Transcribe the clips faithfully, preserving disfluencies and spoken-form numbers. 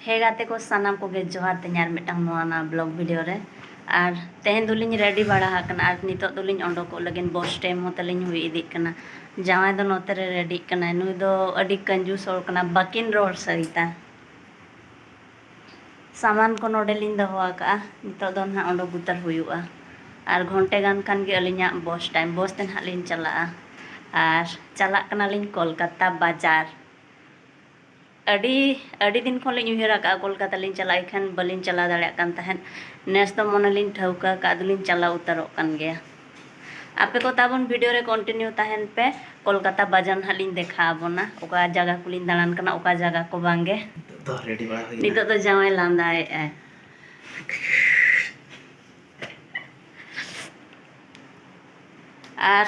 ᱦᱮᱸ ᱜᱟᱛᱮ ᱠᱚ, ᱥᱟᱱᱟᱢ ᱠᱚᱜᱮ ᱡᱚᱦᱟᱨ ᱛᱮᱧ ᱟᱨ ᱢᱤᱫᱴᱟᱝ ᱱᱚᱣᱟ ᱱᱟᱣᱟ ᱵᱞᱚᱜ ᱵᱷᱤᱰᱤᱭᱳ ᱨᱮ᱾ ᱟᱨ ᱛᱮᱦᱮᱧ ᱫᱚᱞᱤᱧ ᱨᱮᱰᱤ ᱵᱟᱲᱟ ᱟᱠᱟᱱᱟ ᱟᱨ ᱱᱤᱛᱚᱜ ᱫᱚᱞᱤᱧ ᱚᱰᱚᱠᱚᱜ ᱞᱟᱹᱜᱤᱫ᱾ ᱵᱚᱥ ᱴᱟᱭᱤᱢ ᱦᱚᱸ ᱛᱟᱹᱞᱤᱧ ᱦᱩᱭ ᱤᱫᱤᱜ ᱠᱟᱱᱟ᱾ ᱡᱟᱶᱟᱭ ᱫᱚ ᱱᱚᱛᱮ ᱨᱮ ᱨᱮᱰᱤᱜ ᱠᱟᱱᱟᱭ᱾ ᱱᱩᱭ ᱫᱚ ᱟᱹᱰᱤ ᱠᱟᱹᱧᱡᱩᱥ ᱦᱚᱲ ᱠᱟᱱᱟ, ᱵᱟᱹᱠᱤᱱ ᱨᱚᱲ ᱥᱟᱹᱨᱤᱛᱟ᱾ ᱥᱟᱢᱟᱱ ᱠᱚ ᱱᱚᱰᱮ ᱞᱤᱧ ᱫᱚᱦᱚ ᱟᱠᱟᱫᱼᱟ, ᱱᱤᱛᱚᱜ ᱫᱚ ᱱᱟᱦᱟᱜ ᱚᱰᱚᱠ ᱩᱛᱟᱹᱨ ᱦᱩᱭᱩᱜᱼᱟ᱾ ᱟᱨ ᱜᱷᱚᱱᱴᱮ ᱜᱟᱱ ᱠᱷᱟᱱ ᱜᱮ ᱟᱹᱞᱤᱧᱟᱜ ᱵᱚᱥ ᱴᱟᱭᱤᱢ, ᱵᱚᱥ ᱛᱮ ᱱᱟᱦᱟᱜ ᱞᱤᱧ ᱪᱟᱞᱟᱜᱼᱟ᱾ ᱟᱨ ᱪᱟᱞᱟᱜ ᱠᱟᱱᱟᱞᱤᱧ ᱠᱳᱞᱠᱟᱛᱟ ᱵᱟᱡᱟᱨ᱾ ᱟᱹᱰᱤ, ᱟᱹᱰᱤ ᱫᱤᱱ ᱠᱷᱚᱱ ᱞᱤᱧ ᱩᱭᱦᱟᱹᱨ ᱟᱠᱟᱫᱼᱟ ᱠᱳᱞᱠᱟᱛᱟ ᱞᱤᱧ ᱪᱟᱞᱟᱜᱼᱟ, ᱮᱱᱠᱷᱟᱱ ᱵᱟᱹᱞᱤᱧ ᱪᱟᱞᱟᱣ ᱫᱟᱲᱮᱭᱟᱜ ᱠᱟᱱ ᱛᱟᱦᱮᱸᱫ᱾ ᱱᱮᱥ ᱫᱚ ᱢᱚᱱᱮ ᱞᱤᱧ ᱴᱷᱟᱹᱣᱠᱟᱹ ᱟᱠᱟᱫᱼᱟ, ᱟᱫᱚᱞᱤᱧ ᱪᱟᱞᱟᱣ ᱩᱛᱟᱹᱨᱚᱜ ᱠᱟᱱ ᱜᱮᱭᱟ᱾ ᱟᱯᱮ ᱠᱚ ᱛᱟᱵᱚᱱ ᱵᱷᱤᱰᱤᱭᱳ ᱨᱮ ᱠᱚᱱᱴᱤᱱᱤᱭᱩ ᱛᱟᱦᱮᱱ ᱯᱮ, ᱠᱳᱞᱠᱟᱛᱟ ᱵᱟᱡᱟᱨ ᱱᱟᱦᱟᱜ ᱞᱤᱧ ᱫᱮᱠᱷᱟᱣ ᱟᱵᱚᱱᱟ, ᱚᱠᱟ ᱡᱟᱭᱜᱟ ᱠᱚᱞᱤᱧ ᱫᱟᱬᱟᱱ ᱠᱟᱱᱟ, ᱚᱠᱟ ᱡᱟᱭᱜᱟ ᱠᱚ ᱵᱟᱝᱜᱮ᱾ ᱱᱤᱛᱚᱜ ᱫᱚ ᱨᱮᱰᱤ ᱵᱟᱲᱟ ᱦᱩᱭᱱᱟ᱾ ᱱᱤᱛᱚᱜ ᱫᱚ ᱡᱟᱶᱟᱭ ᱞᱟᱸᱫᱟᱭᱮᱫᱼᱟᱭ᱾ ᱟᱨ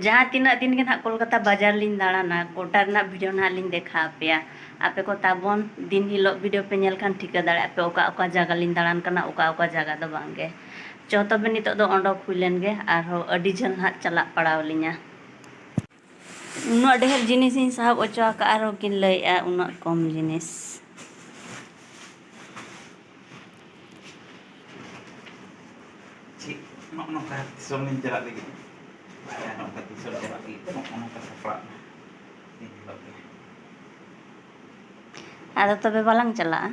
ᱡᱟᱦᱟᱸ ᱛᱤᱱᱟᱹᱜ ᱫᱤᱱ ᱜᱮ ᱱᱟᱦᱟᱜ ᱠᱳᱞᱠᱟᱛᱟ ᱵᱟᱡᱟᱨ ᱞᱤᱧ ᱫᱟᱬᱟᱱᱟ, ᱜᱚᱴᱟ ᱨᱮᱱᱟᱜ ᱵᱷᱤᱰᱤᱭᱳ ᱱᱟᱦᱟᱜ ᱞᱤᱧ ᱫᱮᱠᱷᱟᱣ ᱟᱯᱮᱭᱟ᱾ ᱟᱯᱮ ᱠᱚ ᱛᱟᱵᱚᱱ ᱫᱤᱱ ᱦᱤᱞᱳᱜ ᱵᱷᱤᱰᱤᱭᱳ ᱯᱮ ᱧᱮᱞ ᱠᱷᱟᱱ ᱴᱷᱤᱠᱟᱹ ᱫᱟᱲᱮᱭᱟᱜᱼᱟ ᱯᱮ ᱚᱠᱟ ᱚᱠᱟ ᱡᱟᱭᱜᱟ ᱞᱤᱧ ᱫᱟᱬᱟᱱ ᱠᱟᱱᱟ, ᱚᱠᱟ ᱚᱠᱟ ᱡᱟᱭᱜᱟ ᱫᱚ ᱵᱟᱝᱜᱮ᱾ ᱪᱚ ᱛᱚᱵᱮ ᱱᱤᱛᱚᱜ ᱫᱚ ᱚᱰᱚᱠ ᱦᱩᱭ ᱞᱮᱱ ᱜᱮ, ᱟᱨᱦᱚᱸ ᱟᱹᱰᱤ ᱡᱷᱟᱹᱞ ᱱᱟᱦᱟᱜ ᱪᱟᱞᱟᱜ ᱯᱟᱲᱟᱣ ᱞᱤᱧᱟ᱾ ᱩᱱᱟᱹᱜ ᱰᱷᱮᱨ ᱡᱤᱱᱤᱥᱤᱧ ᱥᱟᱦᱚᱵ ᱦᱚᱪᱚ ᱟᱠᱟᱫᱼᱟ, ᱟᱨᱦᱚᱸ ᱠᱤᱱ ᱞᱟᱹᱭᱮᱫᱼᱟ ᱩᱱᱟᱹᱜ ᱠᱚᱢ ᱡᱤᱱᱤᱥ᱾ ᱪᱮᱫ ᱱᱚᱜᱼᱚ ᱱᱚᱝᱠᱟ ᱫᱤᱥᱚᱢ ᱞᱤᱧ ᱪᱟᱞᱟᱜ ᱞᱟᱹᱜᱤᱫ, ᱱᱚᱜᱼᱚ ᱱᱚᱝᱠᱟ ᱫᱤᱥᱚᱢ ᱪᱟᱞᱟᱜ ᱞᱟᱹᱜᱤᱫ ᱱᱚᱜᱼᱚ ᱱᱚᱝᱠᱟ ᱥᱟᱯᱲᱟᱜ ᱢᱮ ᱫᱤᱱ ᱦᱤᱞᱳᱜ ᱜᱮ᱾ ᱟᱫᱚ ᱛᱚᱵᱮ ᱵᱟᱞᱟᱝ ᱪᱟᱞᱟᱜᱼᱟ?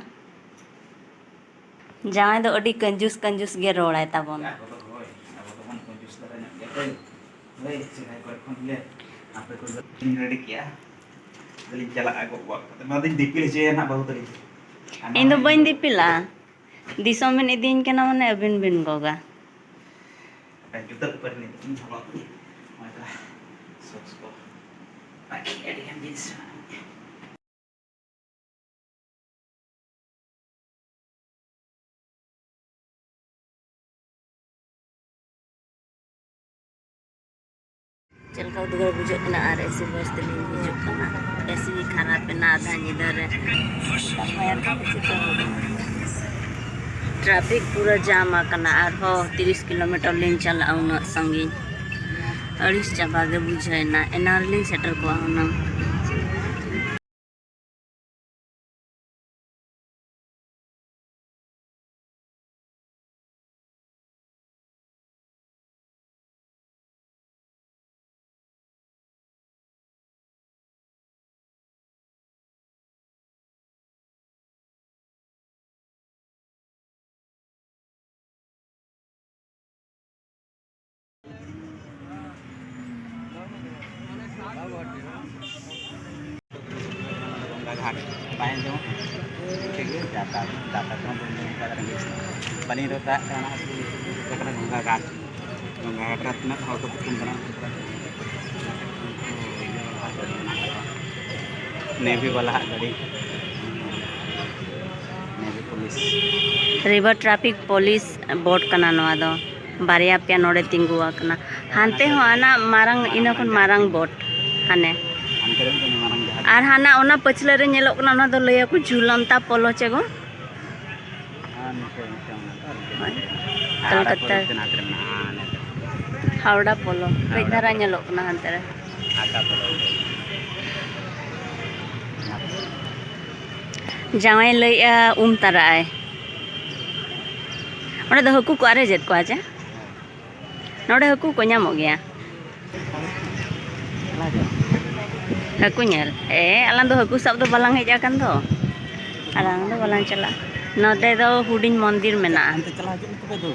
ᱡᱟᱶᱟᱭ ᱫᱚ ᱟᱹᱰᱤ ᱠᱟᱹᱧᱡᱩᱥ ᱠᱟᱹᱧᱡᱩᱥ ᱜᱮ ᱨᱚᱲᱟᱭ ᱛᱟᱵᱚᱱ᱾ ᱟᱵᱚ ᱫᱚ ᱦᱳᱭ, ᱟᱵᱚ ᱫᱚᱵᱚᱱ ᱠᱟᱹᱧᱡᱩᱥ ᱫᱷᱟᱨᱟ ᱧᱚᱜ ᱜᱮᱭᱟ ᱦᱳᱭ᱾ ᱦᱳᱭ, ᱥᱮᱫᱟᱭ ᱠᱚᱨᱮ ᱠᱷᱚᱱ ᱜᱮ ᱟᱯᱮ ᱠᱚ ᱨᱮᱰᱤ ᱠᱮᱜᱼᱟ᱾ ᱟᱫᱚᱞᱤᱧ ᱪᱟᱞᱟᱜᱼᱟ ᱜᱚᱜ ᱜᱚᱜ ᱠᱟᱛᱮ᱾ ᱱᱚᱣᱟ ᱫᱚᱧ ᱫᱤᱯᱤᱞ ᱦᱚᱪᱚᱭᱟ ᱱᱟᱦᱟᱜ ᱵᱟᱹᱦᱩ ᱛᱟᱹᱞᱤᱧ᱾ ᱤᱧ ᱫᱚ ᱵᱟᱹᱧ ᱫᱤᱯᱤᱞᱟ᱾ ᱫᱤᱥᱚᱢ ᱵᱤᱱ ᱤᱫᱤᱭᱤᱧ ᱠᱟᱱᱟ ᱢᱟᱱᱮ ᱟᱹᱵᱤᱱ ᱵᱤᱱ ᱜᱚᱜᱟ᱾ ᱡᱩᱛᱟᱹ ᱩᱯᱟᱹᱨ ᱱᱤᱛᱚᱜ ᱤᱧ ᱦᱚᱨᱚᱜ ᱠᱮᱫ᱾ ᱱᱚᱜᱼᱚᱭ ᱛᱚ ᱥᱚᱠᱥ ᱠᱚ᱾ ᱵᱟᱠᱤ ᱟᱹᱰᱤ ᱜᱟᱱ ᱡᱤᱱᱤᱥ ᱢᱮᱱᱟᱜᱼᱟ᱾ ᱪᱮᱫ ᱞᱮᱠᱟ ᱩᱫᱽᱜᱟᱹᱨ ᱵᱩᱡᱷᱟᱹᱜ ᱠᱟᱱᱟ ᱟᱨ ᱮᱥᱤ ᱵᱟᱥ ᱛᱮᱞᱤᱧ ᱦᱤᱡᱩᱜ ᱠᱟᱱᱟ᱾ ᱮᱥᱤ ᱜᱮ ᱠᱷᱟᱨᱟᱯ ᱮᱱᱟ ᱟᱫᱷᱟ ᱧᱤᱫᱟᱹ ᱨᱮ᱾ ᱴᱨᱟᱯᱷᱤᱠ ᱯᱩᱨᱟᱹ ᱡᱟᱢ ᱟᱠᱟᱱᱟ, ᱟᱨᱦᱚᱸ ᱛᱤᱨᱤᱥ ᱠᱤᱞᱳᱢᱤᱴᱟᱨ ᱞᱤᱧ ᱪᱟᱞᱟᱜᱼᱟ ᱩᱱᱟᱹᱜ ᱥᱟᱺᱜᱤᱧ᱾ ᱟᱹᱲᱤᱥ ᱪᱟᱵᱟ ᱜᱮ ᱵᱩᱡᱷᱟᱹᱣ ᱮᱱᱟ, ᱮᱱᱟᱝ ᱨᱮᱞᱤᱧ ᱥᱮᱴᱮᱨ ᱠᱚᱜᱼᱟ ᱦᱩᱱᱟᱹᱝ᱾ ᱵᱟᱭ ᱟᱸᱡᱚᱢᱚᱜ ᱠᱟᱱᱟ᱾ ᱴᱷᱤᱠ ᱜᱮᱭᱟ, ᱡᱟᱛᱟ, ᱡᱟᱛᱟ ᱠᱚᱦᱚᱸ ᱵᱟᱹᱧ ᱟᱸᱡᱚᱢ ᱠᱟᱫᱟ, ᱨᱮᱸᱜᱮᱡ ᱥᱟᱞᱟᱜ᱾ ᱵᱟᱹᱞᱤᱧ ᱨᱚᱲ ᱫᱟᱲᱮᱭᱟᱜ ᱠᱟᱱᱟ, ᱚᱱᱟ ᱠᱷᱟᱹᱛᱤᱨ ᱱᱤᱛᱚᱜ ᱫᱚ ᱜᱚᱝᱜᱟ ᱜᱷᱟᱴ᱾ ᱜᱚᱝᱜᱟ ᱜᱷᱟᱴ ᱨᱮ ᱛᱤᱱᱟᱹᱜ ᱦᱚᱲ ᱠᱚ ᱛᱩᱯᱩᱱ ᱠᱟᱱᱟ᱾ ᱱᱮᱵᱷᱤ ᱵᱟᱞᱟ ᱦᱟᱜ ᱜᱟᱹᱰᱤ, ᱱᱮᱵᱷᱤ ᱯᱩᱞᱤᱥ᱾ ᱨᱤᱵᱷᱟᱨ ᱴᱨᱟᱯᱷᱤᱠ ᱯᱩᱞᱤᱥ ᱵᱳᱴ ᱠᱟᱱᱟ ᱱᱚᱣᱟ ᱫᱚ᱾ ᱵᱟᱨᱭᱟ ᱯᱮᱭᱟ ᱱᱚᱰᱮ ᱛᱤᱸᱜᱩ ᱟᱠᱟᱱᱟ᱾ ᱦᱟᱱᱛᱮ ᱦᱚᱸ ᱦᱟᱱᱟ ᱢᱟᱨᱟᱝ, ᱤᱱᱟᱹ ᱠᱷᱚᱱ ᱢᱟᱨᱟᱝ ᱵᱳᱴ ᱦᱟᱱᱮ᱾ ᱦᱟᱱᱛᱮ ᱨᱮ ᱢᱤᱫᱴᱮᱱ ᱢᱟᱨᱟᱝ ᱡᱟᱦᱟᱡᱽ᱾ ᱟᱨ ᱦᱟᱱᱟ ᱚᱱᱟ ᱯᱟᱹᱪᱷᱞᱟᱹ ᱨᱮ ᱧᱮᱞᱚᱜ ᱠᱟᱱᱟ, ᱚᱱᱟ ᱫᱚ ᱞᱟᱹᱭᱟᱠᱚ ᱡᱷᱩᱞᱚᱱᱛᱟ ᱯᱳᱞᱳ ᱪᱮ ᱜᱚ? ᱦᱮᱸ, ᱱᱤᱝᱠᱟᱹ ᱢᱤᱫᱴᱟᱝ ᱢᱮᱱᱟᱜᱼᱟ᱾ ᱦᱳᱭ᱾ ᱟᱨ ᱠᱳᱞᱠᱟᱛᱟ᱾ ᱯᱚᱨᱮ ᱛᱮ ᱱᱟᱛᱮ ᱨᱮ ᱢᱮᱱᱟᱜᱼᱟ, ᱱᱤᱛᱚᱜ᱾ ᱦᱟᱣᱲᱟ ᱯᱳᱞᱳ ᱠᱟᱹᱡ ᱦᱟᱣᱲᱟ ᱫᱷᱟᱨᱟ ᱯᱳᱞᱳ᱾ ᱧᱮᱞᱚᱜ ᱠᱟᱱᱟ ᱦᱟᱱᱛᱮ ᱨᱮ᱾ ᱟᱠᱟ ᱯᱳᱞᱳ? ᱡᱟᱶᱟᱭ ᱞᱟᱹᱭᱮᱜᱼᱟ ᱩᱢ ᱛᱟᱨᱟᱜᱼᱟᱭ᱾ ᱚᱸᱰᱮ ᱫᱚ ᱦᱟᱹᱠᱩ ᱠᱚ ᱟᱨᱮᱡᱮᱫ ᱠᱚᱣᱟ ᱪᱮ? ᱱᱚᱰᱮ ᱦᱟᱹᱠᱩ ᱠᱚ ᱧᱟᱢᱚᱜ ᱜᱮᱭᱟ᱾ ᱦᱟᱹᱠᱩ ᱧᱮᱞ? ᱮ, ᱟᱞᱟᱝ ᱫᱚ ᱦᱟᱹᱠᱩ ᱥᱟᱵ ᱫᱚ ᱵᱟᱞᱟᱝ ᱦᱮᱡ ᱟᱠᱟᱱ ᱫᱚ᱾ ᱟᱞᱟᱝ ᱫᱚ ᱵᱟᱞᱟᱝ ᱪᱟᱞᱟᱜᱼᱟ᱾ ᱱᱚᱰᱮ ᱫᱚ ᱦᱩᱰᱤᱧ ᱢᱚᱱᱫᱤᱨ ᱢᱮᱱᱟᱜᱼᱟ᱾ ᱦᱟᱱᱛᱮ ᱪᱟᱞᱟᱣ ᱦᱤᱡᱩᱜ ᱢᱮ ᱛᱚᱵᱮ ᱫᱩ᱾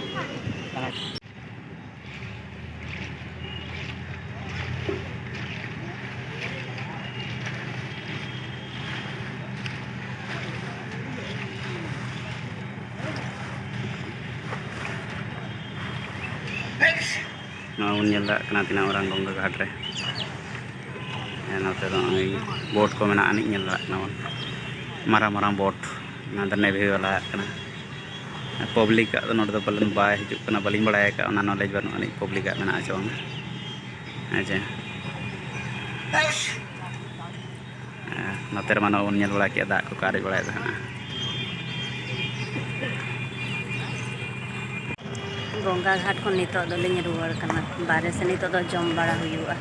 ᱱᱚᱣᱟ ᱵᱚᱱ ᱧᱮᱞ ᱫᱟᱲᱮᱭᱟᱜ ᱠᱟᱱᱟ ᱛᱤᱱᱟᱹᱜ ᱢᱟᱨᱟᱝ ᱜᱚᱝᱜᱟ ᱜᱷᱟᱴ ᱨᱮ᱾ ᱦᱮᱸ, ᱱᱚᱛᱮ ᱫᱚ ᱱᱚᱜᱼᱚᱭ ᱵᱳᱴ ᱠᱚ ᱢᱮᱱᱟᱜ ᱟᱹᱱᱤᱡ, ᱧᱮᱞ ᱫᱟᱲᱮᱭᱟᱜ ᱠᱟᱱᱟ ᱵᱚᱱ, ᱢᱟᱨᱟᱝ ᱢᱟᱨᱟᱝ ᱵᱳᱴ᱾ ᱚᱱᱟ ᱫᱚ ᱱᱮᱵᱷᱤ ᱵᱟᱞᱟᱣᱟᱜ ᱠᱟᱱᱟ᱾ ᱯᱟᱵᱽᱞᱤᱠᱟᱜ ᱫᱚ ᱱᱚᱰᱮ ᱫᱚ ᱯᱟᱞᱮᱱ ᱵᱟᱭ ᱦᱤᱡᱩᱜ ᱠᱟᱱᱟ, ᱵᱟᱹᱞᱤᱧ ᱵᱟᱲᱟᱭ ᱟᱠᱟᱫᱼᱟ, ᱚᱱᱟ ᱱᱚᱞᱮᱡᱽ ᱵᱟᱹᱱᱩᱜ ᱟᱹᱱᱤᱡ ᱯᱟᱵᱽᱞᱤᱠᱟᱜ ᱢᱮᱱᱟᱜᱼᱟ ᱪᱮ ᱵᱟᱝᱟ᱾ ᱦᱮᱸ ᱪᱮ? ᱦᱮᱸ, ᱱᱚᱛᱮ ᱨᱮᱢᱟ ᱱᱚᱜᱼᱚᱭ ᱵᱚᱱ ᱧᱮᱞ ᱵᱟᱲᱟ ᱠᱮᱫᱼᱟ, ᱫᱟᱜ ᱠᱚᱠᱚ ᱟᱨᱮᱡ ᱵᱟᱲᱟᱭᱮᱫ ᱛᱟᱦᱮᱱᱟ᱾ ᱜᱚᱝᱜᱟ ᱜᱷᱟᱴ ᱠᱷᱚᱱ ᱱᱤᱛᱚᱜ ᱫᱚᱞᱤᱧ ᱨᱩᱣᱟᱹᱲ ᱠᱟᱱᱟ ᱵᱟᱦᱨᱮ ᱥᱮᱫ᱾ ᱱᱤᱛᱚᱜ ᱫᱚ ᱡᱚᱢ ᱵᱟᱲᱟ ᱦᱩᱭᱩᱜᱼᱟ᱾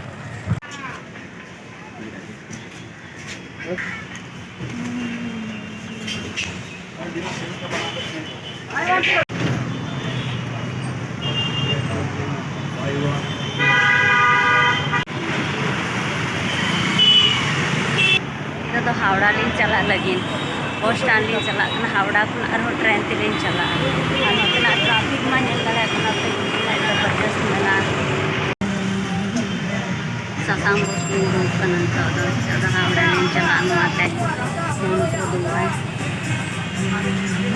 ᱱᱤᱛᱚᱜ ᱫᱚ ᱦᱟᱣᱲᱟ ᱞᱤᱧ ᱪᱟᱞᱟᱜ ᱞᱟᱹᱜᱤᱫ, ᱵᱚᱥ ᱥᱴᱮᱱᱰ ᱞᱤᱧ ᱪᱟᱞᱟᱜ ᱠᱟᱱᱟ᱾ ᱦᱟᱣᱲᱟ ᱠᱷᱚᱱ ᱟᱨᱦᱚᱸ ᱴᱨᱮᱱ ᱛᱮᱞᱤᱧ ᱪᱟᱞᱟᱜᱼᱟ᱾ ᱟᱨ ᱱᱚᱛᱮᱱᱟᱜ ᱴᱨᱟᱯᱷᱤᱠ ᱢᱟ ᱧᱮᱞ ᱫᱟᱲᱮᱭᱟᱜ ᱠᱟᱱᱟ ᱯᱮ, ᱛᱤᱱᱟᱹᱜ ᱡᱚᱵᱚᱨᱫᱚᱥᱛ ᱢᱮᱱᱟᱜᱼᱟ᱾ ᱥᱟᱥᱟᱝ ᱵᱚᱥᱛᱤᱧ ᱩᱰᱩᱠ ᱠᱟᱱᱟ ᱱᱤᱛᱚᱜ ᱫᱚ᱾ ᱱᱤᱛᱚᱜ ᱫᱚ ᱦᱟᱣᱲᱟ ᱞᱤᱧ ᱪᱟᱞᱟᱜᱼᱟ, ᱱᱚᱣᱟ ᱛᱮ ᱩᱰᱩᱠᱚᱜᱼᱟ᱾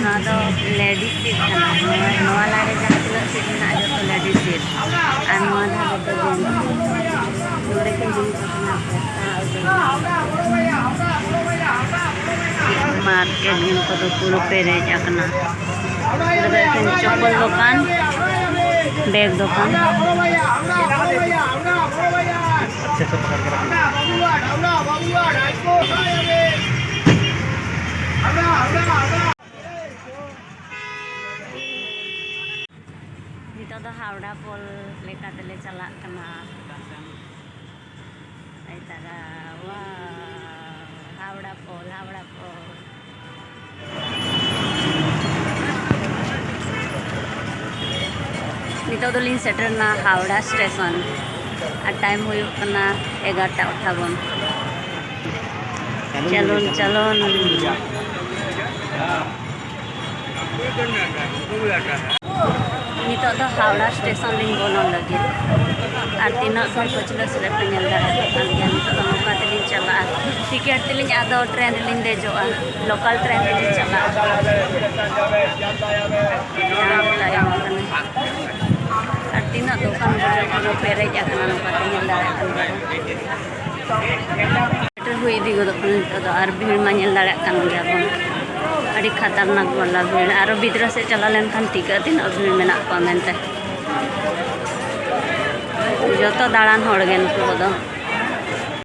ᱱᱚᱣᱟ ᱫᱚ ᱞᱮᱰᱤᱥ ᱥᱤᱴ ᱠᱟᱱᱟ᱾ ᱱᱚᱣᱟ, ᱱᱚᱣᱟ ᱞᱟᱭᱤᱱ ᱨᱮ ᱡᱟᱦᱟᱸ ᱛᱤᱱᱟᱹᱜ ᱥᱤᱴ ᱢᱮᱱᱟᱜᱼᱟ, ᱡᱚᱛᱚ ᱞᱮᱰᱤᱥ ᱥᱤᱴ᱾ ᱟᱨ ᱱᱚᱣᱟ ᱫᱷᱟᱨᱮ ᱫᱚ ᱡᱮᱱᱴᱥ ᱥᱤᱴ᱾ ᱱᱚᱰᱮ ᱠᱤᱱ ᱫᱩᱲᱩᱵ ᱟᱠᱟᱱᱟ᱾ ᱢᱟᱨᱠᱮᱴ ᱱᱤᱛᱚᱜ ᱫᱚ ᱯᱩᱨᱟᱹ ᱯᱮᱨᱮᱡ ᱟᱠᱟᱱᱟ᱾ ᱱᱚᱰᱮ ᱫᱚ ᱮᱠᱮᱱ ᱪᱚᱯᱯᱚᱞ ᱫᱚᱠᱟᱱ, ᱵᱮᱜᱽ ᱫᱚᱠᱟᱱ᱾ ᱱᱤᱛᱚᱜ ᱫᱚ ᱦᱟᱣᱲᱟ ᱯᱳᱞ ᱞᱮᱠᱟ ᱛᱮᱞᱮ ᱪᱟᱞᱟᱜ ᱠᱟᱱᱟ᱾ ᱟᱭ ᱛᱟᱨᱟ, wow, ᱦᱟᱣᱲᱟ ᱯᱳᱞ, ᱦᱟᱣᱲᱟ ᱯᱳᱞ᱾ ᱱᱤᱛᱚᱜ ᱫᱚᱞᱤᱧ ᱥᱮᱴᱮᱨᱱᱟ ᱦᱟᱣᱲᱟ ᱥᱴᱮᱥᱚᱱ᱾ ᱟᱨ ᱴᱟᱭᱤᱢ ᱦᱩᱭᱩᱜ ᱠᱟᱱᱟ ᱮᱜᱟᱨᱚᱴᱟ ᱟᱴᱷᱟᱵᱚᱱ᱾ ᱪᱟᱞᱩᱱ, ᱪᱟᱞᱩᱱ᱾ ᱱᱤᱛᱚᱜ ᱫᱚ ᱦᱟᱣᱲᱟ ᱥᱴᱮᱥᱚᱱ ᱞᱤᱧ ᱵᱚᱞᱚᱱ ᱞᱟᱹᱜᱤᱫ᱾ ᱟᱨ ᱛᱤᱱᱟᱹᱜ ᱦᱚᱲ ᱯᱟᱹᱪᱷᱞᱟᱹ ᱥᱮᱫ ᱨᱮᱯᱮ ᱧᱮᱞ ᱫᱟᱲᱮᱭᱟᱠᱚ ᱠᱟᱱ ᱜᱮᱭᱟ, ᱱᱤᱛᱚᱜ ᱫᱚ ᱱᱚᱝᱠᱟ ᱛᱮᱞᱤᱧ ᱪᱟᱞᱟᱜᱼᱟ᱾ ᱴᱤᱠᱤᱴ ᱛᱮᱞᱤᱧ ᱟᱫᱚ ᱴᱨᱮᱱ ᱨᱮᱞᱤᱧ ᱫᱮᱡᱚᱜᱼᱟ, ᱞᱳᱠᱟᱞ ᱴᱨᱮᱱ ᱨᱮᱞᱤᱧ ᱪᱟᱞᱟᱜᱼᱟ᱾ ᱡᱟᱦᱟᱸ ᱞᱮᱠᱟ ᱮᱢ ᱟᱠᱟᱱᱟ᱾ ᱟᱨ ᱛᱤᱱᱟᱹᱜ ᱫᱚᱠᱟᱱ ᱵᱟᱡᱟᱨ ᱯᱩᱨᱟᱹ ᱯᱮᱨᱮᱡ ᱟᱠᱟᱱᱟ, ᱱᱚᱝᱠᱟ ᱛᱮ ᱧᱮᱞ ᱫᱟᱲᱮᱭᱟᱜ ᱠᱟᱱ ᱜᱮᱭᱟ ᱵᱚᱱ᱾ ᱥᱮᱴᱮᱨ ᱦᱩᱭ ᱤᱫᱤ ᱜᱚᱫᱚᱜ ᱠᱟᱱᱟ ᱱᱤᱛᱚᱜ ᱫᱚ, ᱟᱨ ᱵᱷᱤᱲ ᱢᱟ ᱧᱮᱞ ᱫᱟᱲᱮᱭᱟᱜ ᱠᱟᱱ ᱜᱮᱭᱟ ᱵᱚᱱ, ᱟᱹᱰᱤ ᱠᱷᱟᱛᱟᱨᱱᱟᱠ ᱵᱟᱞᱟ ᱵᱷᱤᱲ᱾ ᱟᱨᱚ ᱵᱷᱤᱛᱨᱤ ᱥᱮᱫ ᱪᱟᱞᱟᱣ ᱞᱮᱱᱠᱷᱟᱱ ᱴᱷᱤᱠᱟᱹᱜᱼᱟ ᱛᱤᱱᱟᱹᱜ ᱵᱷᱤᱲ ᱢᱮᱱᱟᱜ ᱠᱚᱣᱟ ᱢᱮᱱᱛᱮ᱾ ᱡᱚᱛᱚ ᱫᱟᱬᱟᱱ ᱦᱚᱲ ᱜᱮ ᱱᱩᱠᱩ ᱠᱚᱫᱚ᱾